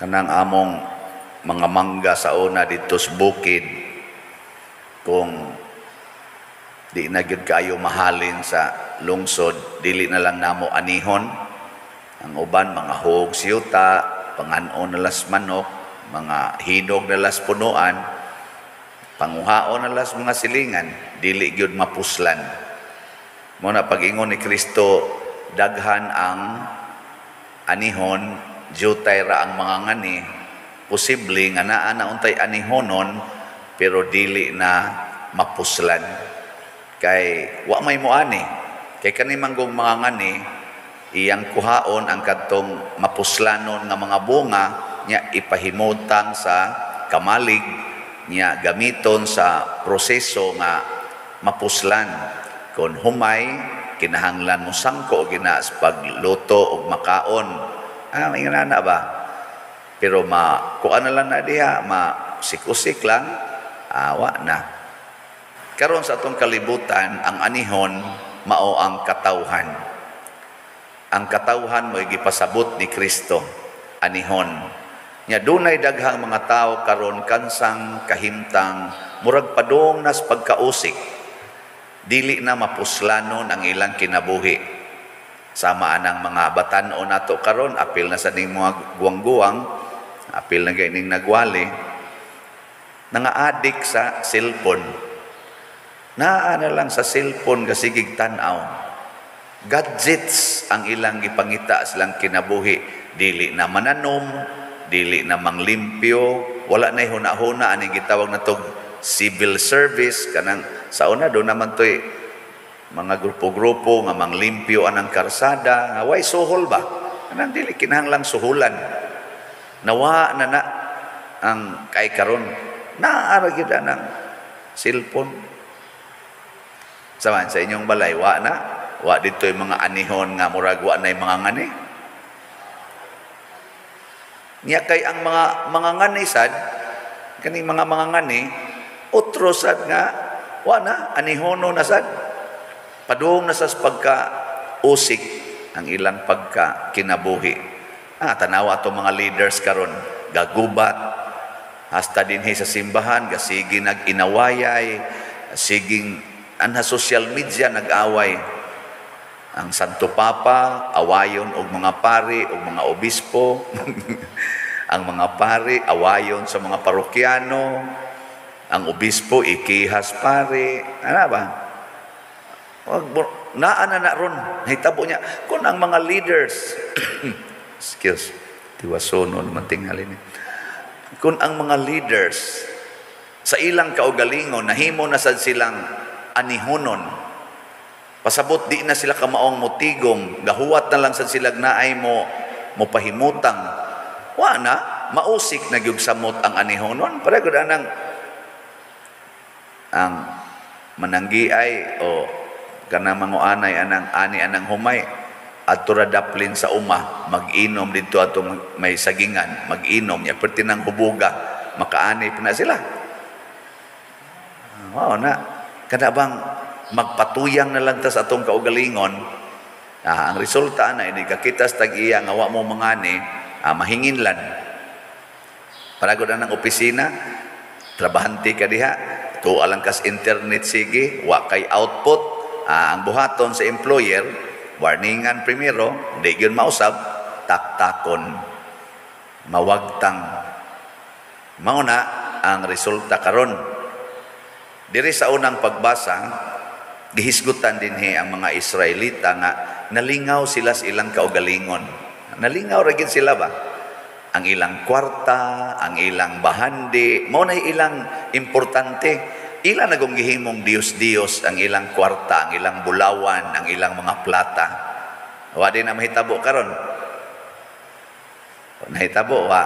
Kanang among mga mangga sa una didto sa bukid, kung di na gyud kayo mahalin sa lungsod, dili na lang namo anihon. Ang uban mga hog siyuta, pangan-on na las manok, mga hinog na las punuan, panguhaon na las mga silingan, dili gyud mapuslan. Mo na pag-ingon ni Kristo, daghan ang anihon, jutay ra ang mga ngani, posible nga naa na untay anihonon pero dili na mapuslan. Kay wa may moani. Kay kani manggong mga ngani, iyang kuhaon ang kadtong mapuslanon nga mga bunga nya ipahimutang sa kamalig nya gamiton sa proseso nga mapuslan. Kung humay, kinahanglan mo sangko gina sa pagluto og makaon. Ah, may na ba? Pero ma kuan na lang na diha, ma sikusik lang, awa na. Karon sa atong kalibutan, ang anihon mao ang katawhan. Ang katawhan mo'y gipasabot ni Kristo, anihon. Nya dunay daghang mga tao karon kansang kahimtang, murag padung nas pagkausik. Dili na mapuslanon ang ilang kinabuhi. Sama anang mga batan-o nato karon, apil na sa ning mga guwang-guwang, apil na gayning nagwali, nanga-adik sa cellphone. Naa na lang sa cellphone gasigig tan-aw. Gadgets ang ilang gipangita silang kinabuhi. Dili na mananom, dili na manglimpyo, wala na huna-huna aning gitawag na tog civil service kanang sa una do naman to'y mga grupo-grupo nga manglimpyo anang karsada, nga way suhol ba? Kanang dili kinahanglang suhulan. Nawa na na ang kay karon naa ra gyud anang cellphone. Saman sa inyong balay, wa na wa dito yung mga anihon nga murag wa na yung mga ngani. Nya kay ang mga ngani sad kaning mga ngani otro sad nga wa na anihono na sad. Padung na sa pagka usik ang ilang pagka kinabuhi. Ah, tanawa atong mga leaders karon gagubat hasta dinhi sa simbahan gasigi nag-inawayay, siging anha social media nag-away. Ang Santo Papa awayon og mga pari og mga obispo. Ang mga pari awayon sa mga parokyano. Ang obispo ikihas pari. Ano ba? Wag naa na na ron nahitabo niya kung ang mga leaders excuse, tiwasono naman tingali ni. Kung ang mga leaders sa ilang kaugalingon nahimo na sad silang anihonon, pasabot di na sila kamaong motigom, gahuwat na lang sad sila naay mo mopahimutang, wa na mausik na gyud samot ang anihonon. Pareho gud anang ang mananggiay o kanang manguanay anang ani anang humay adto ra daplin sa uma mag-inom didto atong may sagingan, mag-inom nya perti nang hubuga makaani pa na sila. Mao na kada bang magpatuyang na lang ta sa atong kaugalingon, ang resulta na hindi ka kita sa tag-iya nga wa mo mangani, mahinginlan. Paragod na ng opisina, trabahante ka diha, tuwa lang kas internet sige, wa kay output, ang buhaton sa employer, warningan primero, di gyud mausab, taktakon, mawagtang. Mao na ang resulta karon. Diri sa unang pagbasa, gihisgutan dinhi ang mga Israelita nga nalingaw sila sa ilang kaugalingon. Nalingaw ra gid sila ba? Ang ilang kwarta, ang ilang bahandi, mao na ilang importante. Ila na kung gihimong Diyos-Diyos ang ilang kwarta, ang ilang bulawan, ang ilang mga plata. Wa din na mahitabo karon. Nahitabo wa.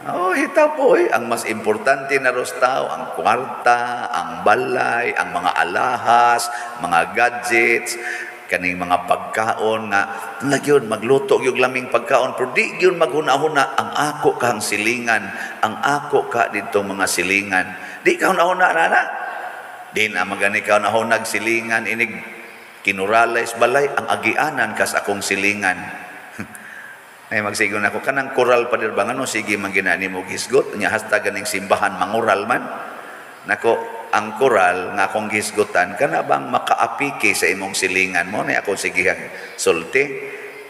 Oh, hitabo eh. Ang mas importante na ros tao, ang kwarta, ang balay, ang mga alahas, mga gadgets, kaning mga pagkaon nga nagyod magluto gyud laming pagkaon pero di gyud maghuna-huna ang ako kang silingan, ang ako ka didtong mga silingan. Di ka huna-huna na na. Di na magani ka huna-hunag silingan inig kinuralay sa balay ang agianan kas akong silingan. Ay magsigon ako kanang koral pa ba, ngano sige man gina nimo hisgot nya hasta ganing simbahan mangural man nako. Ang koral nga akong hisgutan, kana bang makaapiki sa imong silingan mo na akong sigihan sulti.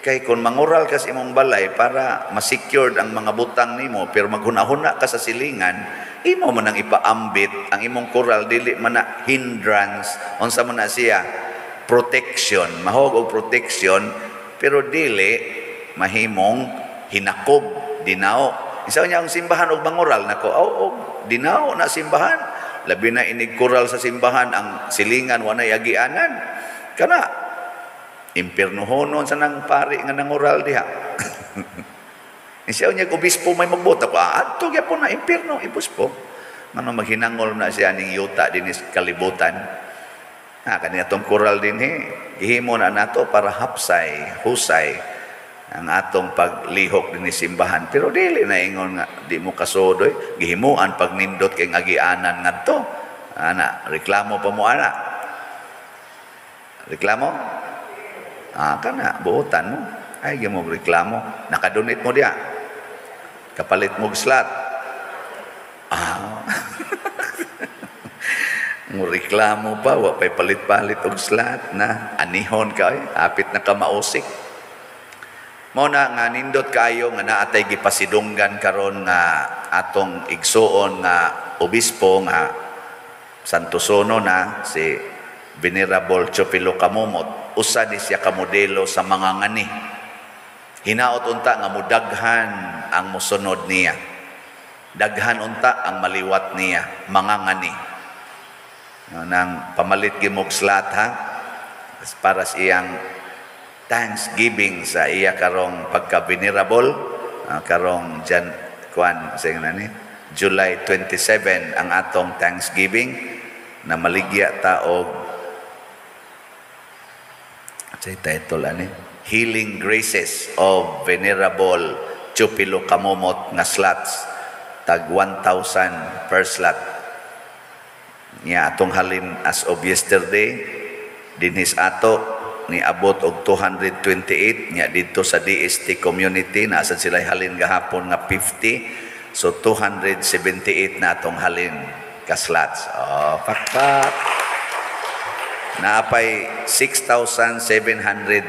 Kay kung mangural ka sa imong balay para ma-secured ang mga butang nimo, pero maghuna-huna ka sa silingan, imo man ang ipaambit ang imong koral, dili man na hindrance. Unsa man na siya? Protection, mahog og protection, pero dili mahimong hinakob, dinao. Isa niya ang simbahan og mangural nako, oh, oh, dinao na simbahan, labi na inig koral sa simbahan, ang silingan wanay agianan. Kana impiernohonon sa nang pari nga nangural diha. Siya niya, obispo may magbot ako, adto gyapon na impierno obispo. Ngano maghinangol na siya ning yuta dinis kalibutan. Ha, kani atong koral dinhi, gihimo na nato para hapsay, husay ang atong paglihok dinhi simbahan. Pero dili na ingon nga di mo kasudoy, gihimuan pag nindot kay agianan ngadto. Ana, reklamo pa mo ana. Reklamo? Ah, kana buotan mo. Ay mo reklamo, nakadonate mo diya. Kapalit mo slot. Ah. Mo reklamo pa, wa pay palit-palit og slot na anihon ka eh, hapit na ka mausik. Mao na nga nindot kaayo nga naatay gipasidunggan karon nga atong igsuon nga obispo nga Santosono na si Venerable Chopilo Camomot. Usa ni siya ka modelo sa mga ngani. Hinaot unta nga mudaghan ang mosunod niya. Daghan unta ang maliwat niya, mga ngani. Nang pamalit gimog slot ha, para sa iyang thanksgiving sa iya karong pagka-venerable, karong Jan kuan sa ni July 27 ang atong thanksgiving na maligya ta og sa title ani, Healing Graces of Venerable Chupilo Camomot nga slots tag 1,000 per slot niya. Atong halin as of yesterday dinhis ato ni abot og 228 nya didto sa DST community nasa sila halin gahapon nga 50, so 278 na atong halin ka slots. Oh, pakpak. Naapay 6,722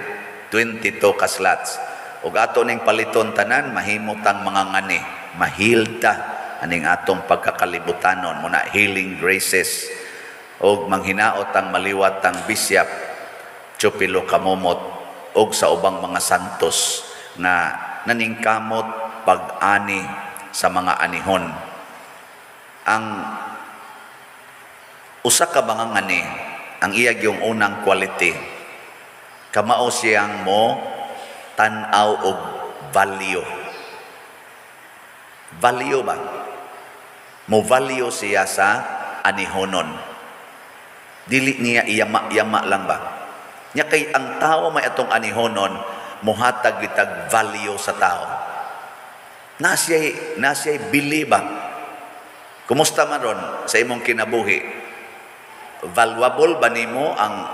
ka slots. Ug ato ning paliton tanan, mahimot ang mga ngani, mahilta aning atong pagkakalibutanon muna, healing graces, og manghinaot ang maliwat ang Bishop Chupilo Camomot og sa ubang mga santos na naningkamot pag-ani sa mga anihon. Ang usa ka mga ngani, ang iya yung unang quality, kamao siyang mo tan-aw og value. Value ba? Mo value siya sa anihonon. Dili niya iyama-yama lang ba? Nya kay ang tao may atong anihonon, muhatag gitag value sa tao. Na siya'y bili ba? Kumusta man ron sa imong kinabuhi? Valuable ba nimo ang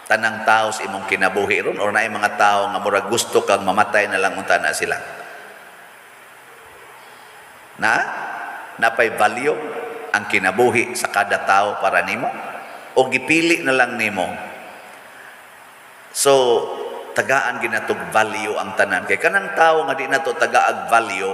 tanang tao sa imong kinabuhi ron, or naay mga tao nga murag gusto kang mamatay na lang unta na sila? Na napay value ang kinabuhi sa kada tao para nimo, o gipili na lang nimo? So tagaan ginatog value ang tanan, kay kanang tao nga di nato tagaag value,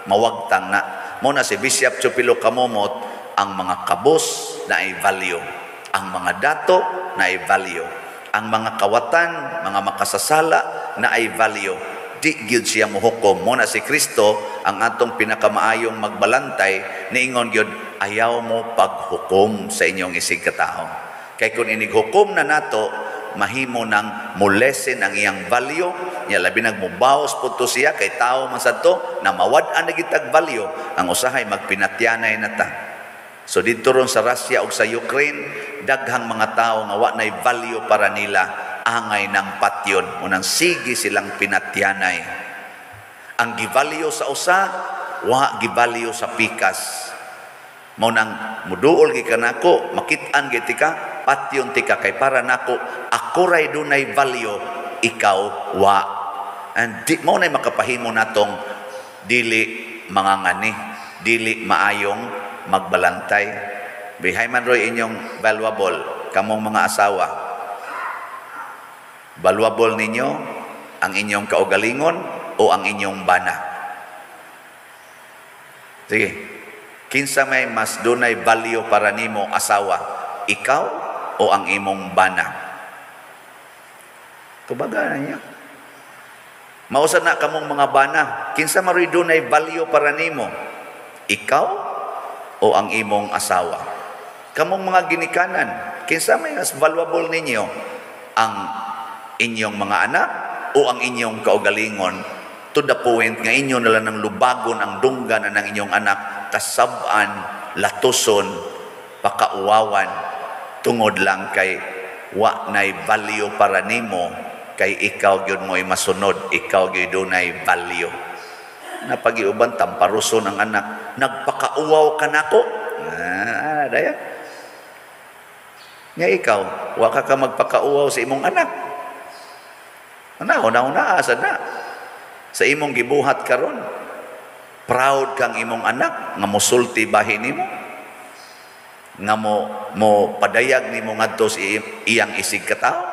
mawagtang na. Mo na si Bishop Chupilo Camomot, ang mga kabos na ay value, ang mga dato na ay value, ang mga kawatan, mga makasasala na ay value. Di gyud siya mohukom. Mo na si Kristo ang atong pinakamaayong magbalantay, niingon gyud, ayaw mo paghukom sa inyong isig katao. Kay kung inighukom na nato, mahimo nang molesen ang iyang value nya, labi nagmubaos pud to siya kay tao man sad to na mawad-an na gitag value. Ang usahay magpinatyanay na ta. So didto ron sa Russia ug sa Ukraine, daghang mga tao nga wa nay value para nila, angay ng patyon, unang sige silang pinatyanay. Ang givalue sa usa, wa givalue sa pikas. Mao nang muduol gikan nako, makit-an gyud tika, patyon tika, kay para nako ako ray dunay value, ikaw wa. And di mo na makapahimo natong dili mangangani, dili maayong magbalantay. Bihay man roy inyong valuable kamong mga asawa. Valuable ninyo ang inyong kaugalingon o ang inyong bana? Sige. Kinsa may mas dunay value para nimo asawa? Ikaw o ang imong bana? Tubaga na niya. Mausa na kamong mga bana, kinsa maroy dunay value para nimo? Ikaw o ang imong asawa? Kamong mga ginikanan, kinsa may mas valuable ninyo? Ang inyong mga anak o ang inyong kaugalingon? To the point nga inyo na lang ng lubagon ang dunggan ng inyong anak, kasab-an, latuson, pakauwawan, tungod lang kay wa nay value para nimo, kay ikaw gyud mo'y masunod, ikaw gyud dunay value. Napagiuban tamparuson ang anak, nagpakauwaw ka nako. Ah, daya. Nga ikaw, wa ka ka magpakauwaw sa imong anak. Ana, una-una asa na. Sa imong gibuhat karon, proud kang imong anak nga mosulti bahin nimo, nga mo padayag nimo ngadto sa iyang isig katawo.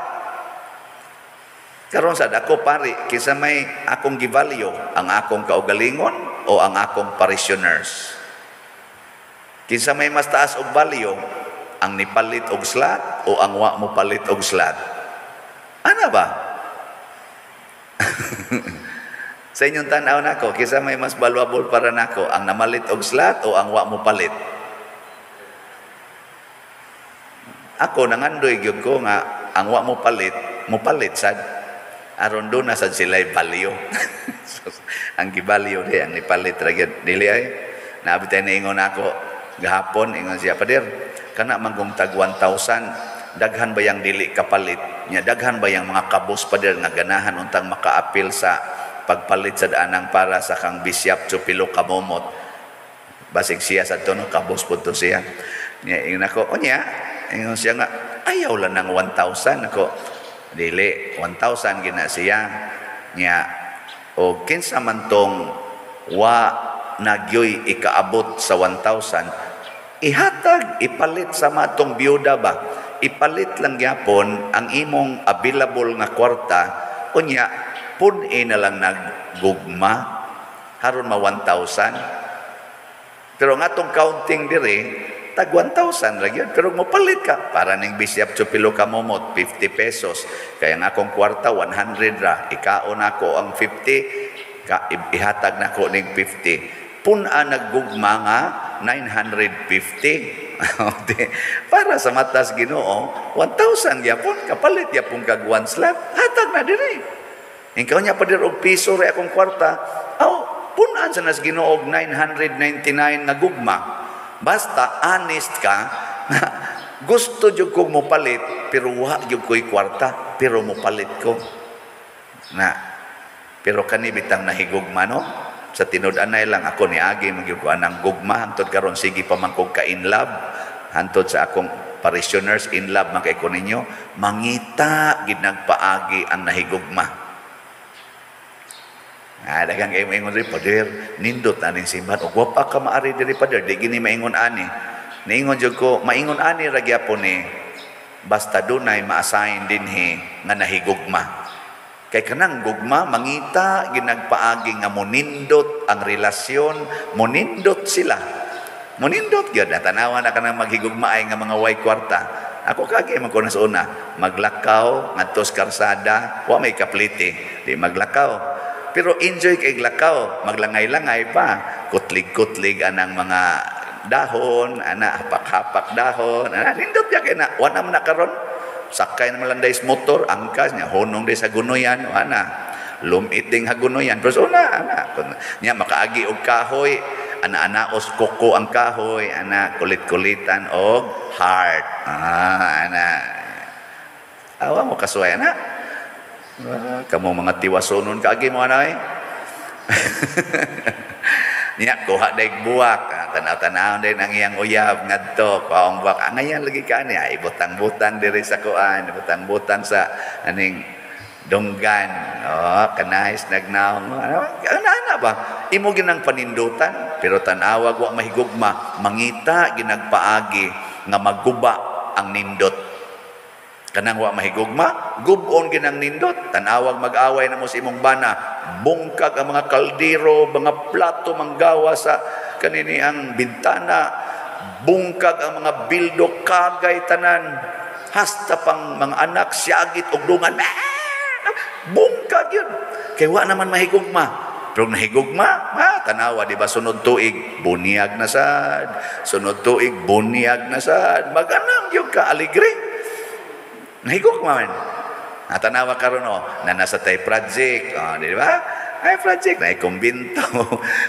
Karon sad ako pari, kinsa may akong givalue, ang akong kaugalingon o ang akong parishioners? Kinsa may mas taas og value, ang nipalit og slot o ang wa mo palit og slot? Ana ba? Sa inyong tan-aw nako, kinsa may mas valuable para nako, ang namalit og slot o ang wa mo palit? Ako nangandoy gyud ko nga ang wa mo palit, mo palit sad. Aron do na sad sila'y value. Ang givalue di ang nipalit ra gyud. Dili ay naabit ay niingon ako gahapon, ingon siya, "Pader, kana man kung tag 1,000, daghan ba yang dili kapalit? Nya daghan ba yang mga kabos, pader, nga ganahan untang makaapil sa pagpalit sa daanang para sa kang bisyap chupilo kamomot?" Basig siya sa tono, kabos po to siya. Nya ingon ako, "Unya," ingon siya nga, "ayaw lang ng 1,000." Ako, "Dili, 1,000 gina siya." Nya, o kinsa man tong wa nagyoy ikaabot sa 1,000, ihatag, ipalit sa matong biyuda ba? Ipalit lang gyapon ang imong available nga kwarta, unya, pun-i na lang naggugma, haron ma 1,000. Pero nga tong counting diri, tag 1,000 ra gyud. Pero mopalit ka, para ning bisyap chupilo kamomot, 50 pesos. Kaya nga akong kwarta, 100 ra. Ikaon ako ang 50, ihatag nako ning 50. Pun-a naggugma nga 950. Para sa matas Ginoo, 1,000 gyapon, kapalit gyapon kag one slot, hatag na diri. Ikaw niya pa dir og piso ra akong kwarta, aw pun-an sa nas Ginoo og 999 nga gugma. Basta honest ka, gusto jud kong mopalit, pero wa jud ko'y kwarta, pero mopalit ko. Na, pero kani bitang nahigugma, no? Sa tinud-anay lang ako niagi magyud ko anang gugma hantod karon sige pa man kog ka in love hantod sa akong parishioners, in love man kay ko ninyo, mangita gid nagpaagi ang nahigugma. Ah, daghang kay moingon diri, "Pader, nindot aning simbahan og wa pa ka maari diri, pader, di gini maingon ani." Niingon jud ko, maingon ani ra gyapon ni basta dunay ma-assign dinhi nga nahigugma. Kay kanang gugma mangita ginagpaagi nga monindot ang relasyon, monindot sila. Monindot gyud, tanawa na kanang maghigugma ay nga mga way kwarta. Ako kagi man ko na sa una, maglakaw ngadto sa karsada, wa may kapliti, di maglakaw. Pero enjoy kay lakaw, maglangay-langay pa, kutlig-kutlig anang mga dahon, ana hapak-hapak dahon, ana nindot ya kay na, wa na man na karon. Sakay naman lang dahil motor, angkas niya, hunong dahil sa gunoyan, ana, lumit ding hagunoyan. Pero so na, ana, niya makaagi og kahoy, ana-ana os koko ang kahoy, ana, kulit-kulitan og heart. Ah, ana. Awa mo kasuway, ana. Ah, kamo mga tiwasonon, kaagi mo, ana, eh. Niya, kuha daig buwak. Tanaw-tanaw din ang iyang uyab ngadto, kuhaong buwak. Ang ngayon lagi ka niya, ibutang-butang diri sa kuan, ibutang-butang sa aning Dunggan. Oh, kanais nagnaong. Ano, ana ba? Imo ginang panindutan, pero tan-awag wa mahigugma, mangita ginagpaagi nga maguba ang nindot. Kanang wa mahigugma, gubon ginang nindot. Tan-awag mag-away na mo sa imong bana, bungkag ang mga kaldero, mga plato manggawa sa kanini ang bintana, bungkag ang mga bildo, kagay tanan, hasta pang mga anak siyagit og dungan. Bungkag yun. Kay wa naman mahigugma. Pero nahigugma, ma, tanawa, di ba, sunod tuig, bunyag na sad. Sunod tuig, bunyag na sad. Maganang yun ka, aligre. Nahigugma man. Natanawa karon oh, na nasa tay project, oh, di ba? Ay project na kumbinto.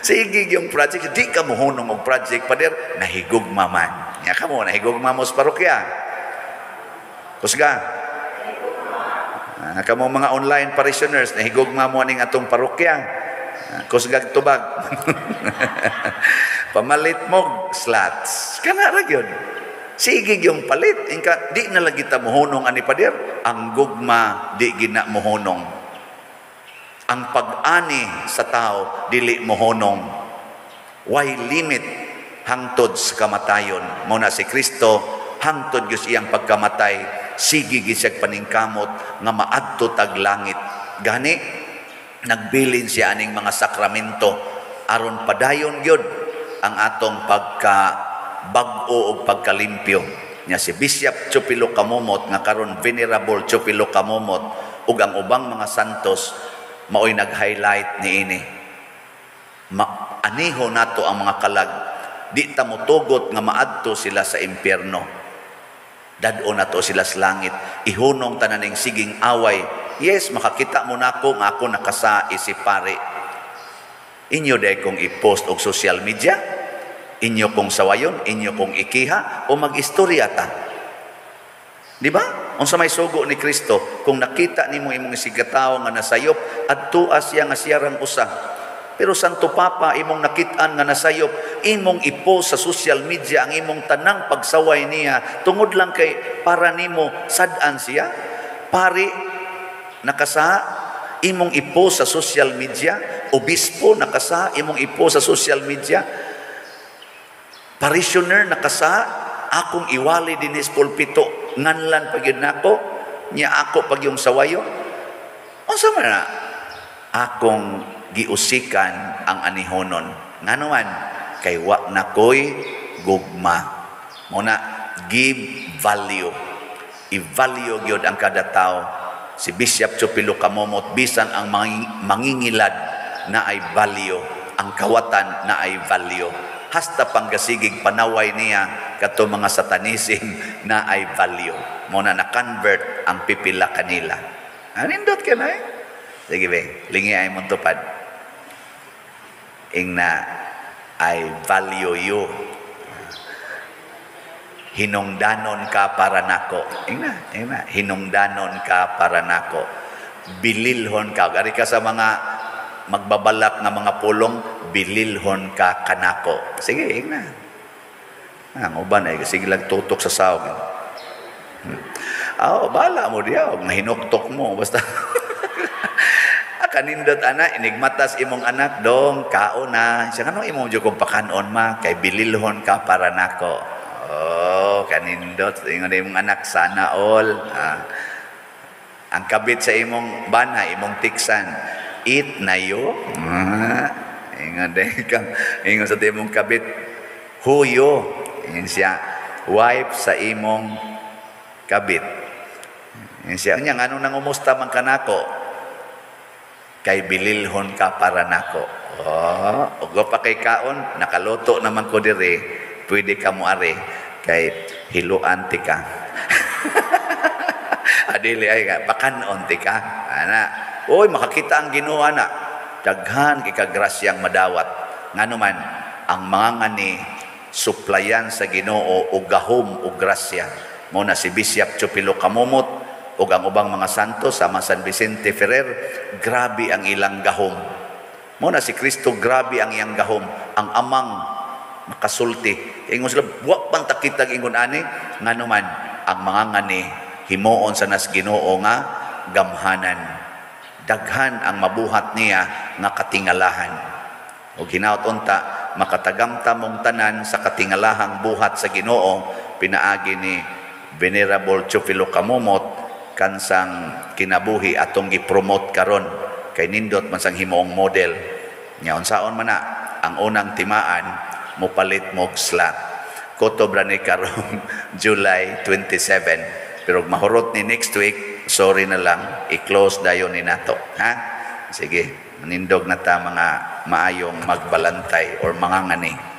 Sige yung project, di ka mohunong og project pader, nahigugma man. Nya kamo nahigugma mo sa parokya. Kusga. Kamo mga online parishioners, nahigugma mo aning atong parokya. Kusgag tubag. Pamalit mo slots. Kana ra gyud. Sige yung palit. Inka, di na lagi ta mohunong ani pader. Ang gugma di gina mohunong. Ang pag-ani sa tao dili mohunong. Why limit hangtod sa kamatayon. Mao na si Kristo hangtod gyud iyang pagkamatay. Sige gyud siya paningkamot nga maadto tag langit. Gani nagbilin siya aning mga sakramento aron padayon gyud ang atong pagka bag-o og pagkalimpyo. Nya si Bishop Chupilo Camomot nga karon Venerable Chupilo Camomot ug ang ubang mga santos maoy nag-highlight niini. Aniho nato ang mga kalag, di ta motugot nga maadto sila sa impyerno. Dad-o nato sila sa langit. Ihunong tananing siging away. Yes, makakita mo nako nga ako nakasa isip pare. Inyo day kong i-post og social media, inyo kong sawayon, inyo kong ikiha, o mag-istorya ta. Di ba? Unsa may sugo ni Kristo, kung nakita nimo imong isigatawo nga nasayop, adtua siya nga siyarang usa. Pero Santo Papa, imong nakitaan nga nasayop, imong i-post sa social media ang imong tanang pagsaway niya, tungod lang kay para nimo sad-an siya. Pari nakasa, imong i-post sa social media, obispo nakasa, imong i-post sa social media, parishioner nakasa, akong iwali dinis pulpito, nganlan pag yun nako, niya ako pag yung sawayo. Unsa man na? Akong giusikan ang anihonon. Ngano man? Kay wa na ko'y gugma. Muna, give value. I-value gyud ang kada tao. Si Bishop Chupilo Camomot, bisan ang mangingilad na ay value, ang kawatan na ay value. Hasta panggasigig panaway niya kato mga satanism na ay value. Muna na-convert ang pipila kanila. Anindot ka na eh. Sige be, lingi ay mong tupad. Ingna, I value you. Hinungdanon ka para nako. Ingna, ingna, hinungdanon ka para nako. Bililhon ka. Gari ka sa mga magbabalak nga mga pulong, bililhon ka kanako. Sige, ingna. Ang uban ay sige lang tutok sa sawag. Oh, bala mo diya, og mahinuktok mo basta. Kanindot ana, inigmatas imong anak dong kaon na. Siya kanong imong jud kong pakanon ma, kay bililhon ka para nako. Oh, kanindot ingon imong anak, sana all. Ang kabit sa imong bana, imong tiksan, eat na yo. Ingon din kang ingon sa imong kabit, huyo. Ingon siya, wife sa imong kabit. Ingon siya, nya nganong nangumusta man kanako? Kay bililhon ka para nako. Oh, ugo pa kay kaon, nakaluto naman ko dire, pwede ka mo are kay hiluan ti ka. Adili ay ka, pakanon ti ka. Ana, oy makakita ang Ginoo ana. Daghan kay kagrasyang madawat. Ngano man ang mga ngani suplayan sa Ginoo og gahom og grasya. Mo na si Bishop Chupilo Camomot ug ang ubang mga santo sama San Vicente Ferrer, grabe ang ilang gahom. Mo na si Kristo, grabe ang iyang gahom. Ang amang makasulti. Ingon sila, wa pan ta kitag ingon ani, ngano man ang mga ngani himuon sa nas Ginoo nga gamhanan. Daghan ang mabuhat niya nga katingalahan. O hinaut unta makatagamta mong tanan sa katingalahang buhat sa Ginoo pinaagi ni Venerable Teofilo Camomot, kansang kinabuhi atong gi-promote karon kay nindot man sang himuong model nya. Unsaon man na ang unang timaan, mopalit mog slot. Kutob ra ni karong July 27, pero mahurot ni next week, sorry na lang, i-close dayon ni nato, ha. Sige, manindog na ta mga maayong magbalantay or mangangani.